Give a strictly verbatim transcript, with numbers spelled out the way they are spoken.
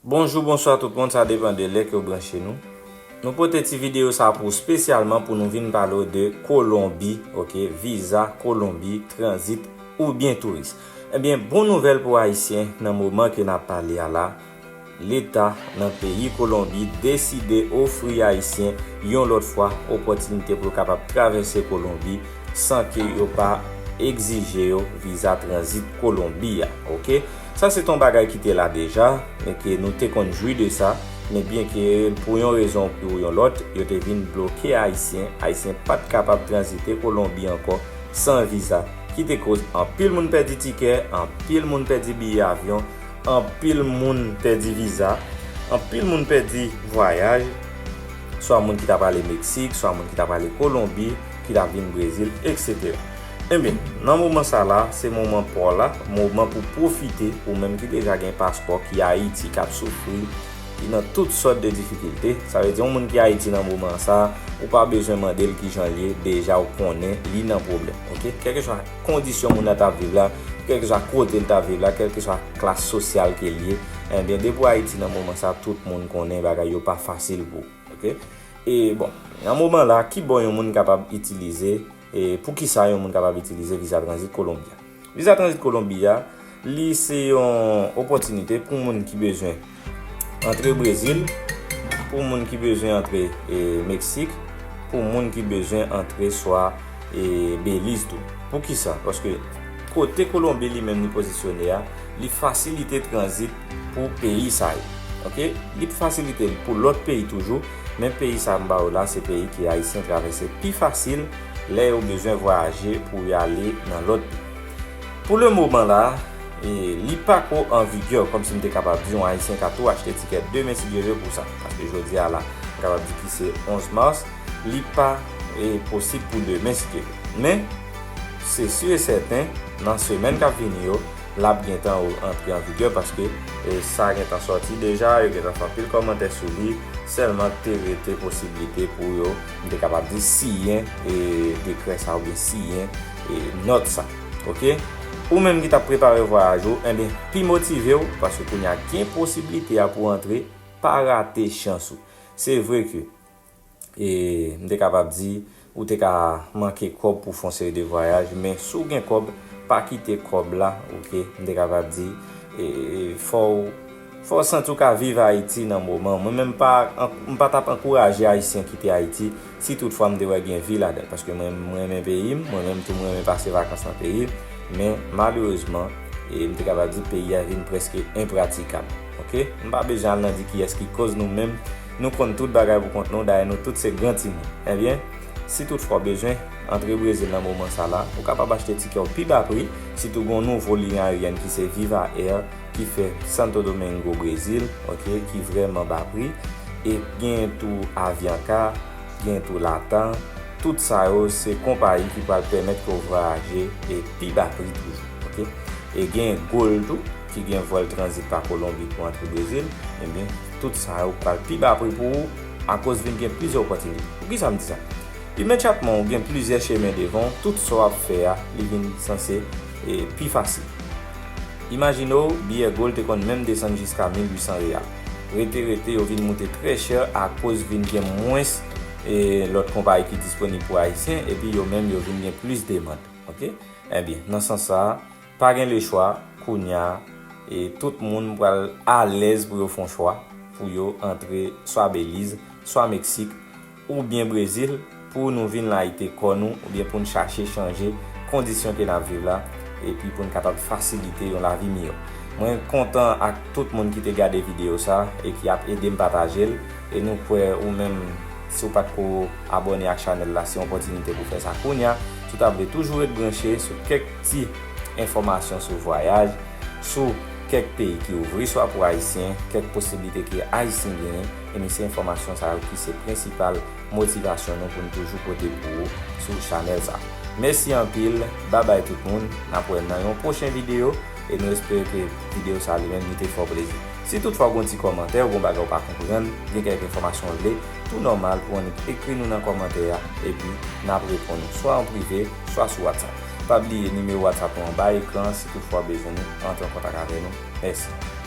Bonjou, bonswa tout moun, sa depann de lè ke w branche nou. Nou pote ti videyo sa pou w espesyalman pou nou vin pale w de Kolonbi, oke, viza Kolonbi, tranzit oubyen touris. Ebyen, bon nouvèl pou Ayisyen nan moman ke n ap pale a la, Leta nan peyi Kolonbi deside ofri Ayisyen yon lòt fwa opòtinite pou yo kapab travèse Kolonbi san ke yo pa egzije yo viza tranzit Kolonbi a, oke? Sa se t on bagay ki te la deja, men ke nou te konn jwi de sa, men byen ke pou yon rezon ou pou yon lòt, yo te vin bloke Ayisyen. Ayisyen pa t kapab tranzite Kolonbi ankò san viza, ki te koz anpil moun pèdi tikè, anpil moun pèdi biye avyon, anpil moun pèdi viza, anpil moun pèdi vwayaj, swa moun ki ta prale Meksik, swa moun ki ta prale Kolonbi, ki ta vin Brezil, etsetera. Ebyen, nan moman sa la, se moman pa w la, moman pou pwofite, ou menm ki deja gen paspò, ki Ayiti, k ap soufri, ki nan tout sòt de difikilte. Sa vle di, yon moun ki Ayiti nan moman sa, ou pa bezwen mande l kijan l ye, deja ou konnen li nan pwoblèm, oke? Kèlkeswa kondisyon moun nan t ap viv la, kèlkeswa kote l t ap viv la, kèlkeswa klas sosyal ke l ye, ebyen, depi w Ayiti nan moman sa, tout moun konnen bagay yo pa fasil pou ou, oke? E bon, nan moman la, ki bò yon moun kapab itilize, e poukisa yon moun kapab itilize viza tranzit Kolonbi a? Viza tranzit Kolonbi a, li se yon opòtinite pou moun ki bezwen antre Brezil, pou moun ki bezwen antre, e, Meksik, pou moun ki bezwen antre swa, e, Beliz tou. Poukisa? Paske kote Kolonbi li menm li pozisyone a, li fasilite tranzit pou peyi sa yo. Oke? Li fasilite l pou lòt peyi toujou, men peyi sa m ba yo la, se peyi ke Ayisyen travèse pi fasil lè yo bezwen vwayaje pou y ale nan lòt peyi. Pou le moman la, e, li pa ko an vigè, kòmsi m te kapab di, yon Ayisyen ka tou achte tikè demen si Dye vle pou sa. Paske jodi a la, m kapab di ki se onz mas, li pa, e, posib pou demen si Dye vle. Men, se si e sèten, nan semèn k ap vini yo, l ap gentan antre an vigè paske, e, sa gentan sòti deja, yo gentan fè anpil kòmantè sou li, sèlman te rete posiblite pou yo, m te kapab di siyen, e, dekrè sa oubyen siyen, e, nòt sa. Oke? Ou menm ki t ap prepare vwayaj ou, enben, pi motive w, paske kounye a gen posiblite a pou w antre, pa rate chans ou. Se vre ke, e, m te kapab di, ou te ka manke kòb pou fè yon seri de vwayaj, men si w gen kòb, pa kite kòb la, oke? M te kapab di, e, e, fò w, fò w santi w ka viv Ayiti nan moman. Mwen menm pa, m pa t ap ankouraje Ayisyen kite Ayiti, si toutfwa m te wè gen vi ladan l, paske mwen, m renmen peyi m, mwen menm tou m renmen pase vakans nan peyi m, men malerezman, e, m te kapab di peyi a vin prèske enpratikab. Oke? M pa bezwen al nan di kiyès ki koz nou menm, nou konn tout bagay pou kont nou, dayè nou tout se gran timoun. Ebyen, si toutfwa w bezwen antre Brezil nan moman sa la, ou kapab achte tikè w pi ba pri, sitou gen yon nouvo liy ayeryèn ki se Viva Air, ki fè Santo Domingo, Brezil, oke, ki vrèman ba pri, e gen tou Avianca, gen tou LATAM, tout sa yo se konpayi ki pral pèmèt ke w vwayaje e pi ba pri toujou, oke? E gen Gol tou, ki gen vòl tranzit pa Kolonbi pou antre Brezil, ebyen, tout sa yo pral pi ba pri pou ou, akoz vin gen plizyè opòtinite. Poukisa m di sa? Imedyatman ou gen plizyè chemen devan w, tout sa w ap fè a, li vin sanse, e, pi fasil. Imajine w, biyè Gol te konn menm desann jiska mil uit san reyal. Rete, rete, yo vin moute trè chè akoz vin gen mwens, e, lòt konpayi ki disponib pou Ayisyen, epi yo menm yo vin gen plis demann. Oke? Ebyen, nan sans sa a, pa gen lechwa, kounye a, e, tout moun pral alèz pou yo fè yon chwa, pou yo antre swa Beliz, swa Meksik, oubyen Brezil, pou nou vin layite kò nou, oubyen pou n chache chanje kondisyon ke n ap viv la, epi pou n kapab fasilite yon lavi miyò. Mwen kontan ak tout moun ki te gade videyo sa e ki ap ede m pataje l, e nou kwè ou menm, si w pa t ko abòne ak chanèl la, se yon opòtinite pou fè sa kounye a. Si w ta vle toujou ret branche sou kèk ti enfòmasyon sou vwayaj, sou kèk peyi ki ouvri swa pou Ayisyen, kèk posiblite ke Ayisyen genyen, e men se enfòmasyon sa yo ki se prensipal motivasyon nou pou n toujou pote pou ou sou chanèl sa. Mèsi anpil, babay tout moun, n ap wè n nan yon pwochen videyo, e nou espere ke videyo sa li menm li te fè w plezi. Si toutfwa w gen yon ti kòmantè, ou gen yon bagay ou pa konprann, gen kèk enfòmasyon w vle, tou nòmal pou w annik ekri nou nan kòmantè a, epi n ap reponn ou swa an prive, swa sou WhatsApp. Pa bliye nimewo WhatsApp nou anba ekran an, si toutfwa w bezwen nou, antre an kontak avè nou. Mèsi.